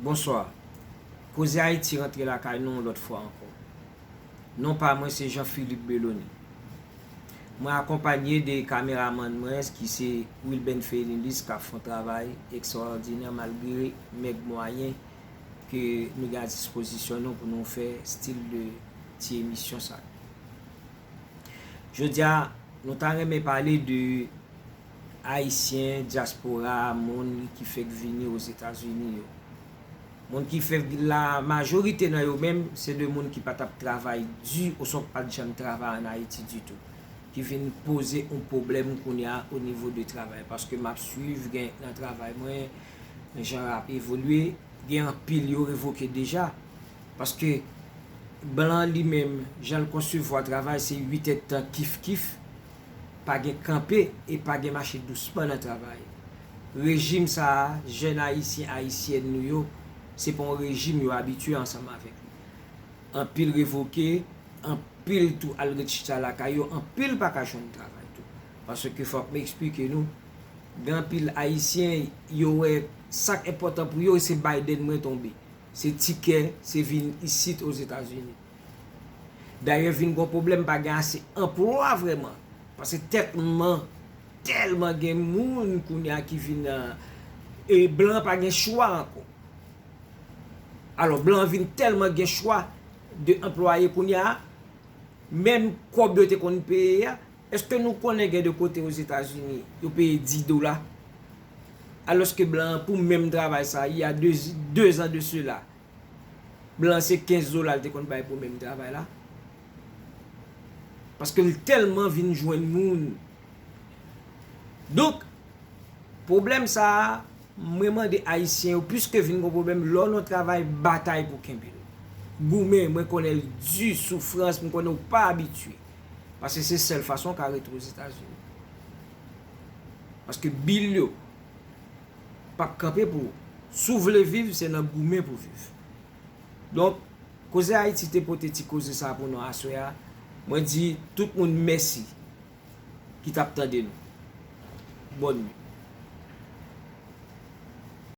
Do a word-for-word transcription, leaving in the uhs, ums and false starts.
Bonswa. Koze Ayiti rantre lakay nou yon lòt fwa ankò. Non pa mwen se Jean Philippe Belonie. Mwen akonpanye de kameramann mwen ki se Wilben Fenilis k ap fè yon travay ekstraòdinè malgre mèg mwayen ke nou gen a dispozisyon nou pou nou fè stil de ti emisyon sa. Jodi a, nou ta renmen pale de Ayisyen, dyaspora, moun ki fèk vini Ozetazini yo. Moun ki fèk la majorite nan yo menm, se de moun ki pa t ap travay di oswa ki pa t janm travay ann Ayiti ditou, ki vin poze yon pwoblèm kounye a o nivo de travay. Paske m ap swiv gen nan travay mwen, jan ap evolye, gen anpil yo revoke deja. Paske blan li menm, jan l konsevwa travay, se uit èdtan kif kif, pa gen kanpe e pa gen mache dousman nan travay. Rejim sa a, jèn ayisyen, ayisyèn nou yo, se pa yon rejim yo abitye ansanm avèk li. Anpil revoke, anpil tou al ret chita lakay yo, anpil pa ka jwenn travay tou. Paske fòk m eksplike nou, gen anpil ayisyen, yo wè sa k enpòtan pou yo, se Biden mwen tonbe. Se tikè, se vin isit Ozetazini. Dayè, vin gon pwoblèm, pa gen ase anplwa vrèman. Paske tèlman, tèlman gen moun kounye a ki vin, e blan pa gen chwa ankò. Alò, blan vin tèlman gen chwa de anplwaye kounye a, menm kòb yo te konn peye a, èske nou konnen gen de kote Ozetazini yo peye dis dola? Alòske blan an pou menm travay sa, il y a deux, deux ans de cela, blan se kenz dola l te konn bay pou menm travay la. Paske l tèlman vin jwenn moun. Donk, pwoblèm sa a, mwen mande Ayisyen yo, piske vin gon pwoblèm, lè w nan yon travay, batay pou kenbe l. Goumen, mwen konnen l di, soufrans, mwen konnen w pa abitye. Paske se sèl fason w ka rete Ozetazini. Paske bil yo p ap kanpe pou ou. Si w vle viv, se nan goumen pou viv. Donk, Koze Ayiti te pote ti koze sa pou nou aswè a. Mwen di tout moun mèsi ki t ap tande nou. Bòn nuit.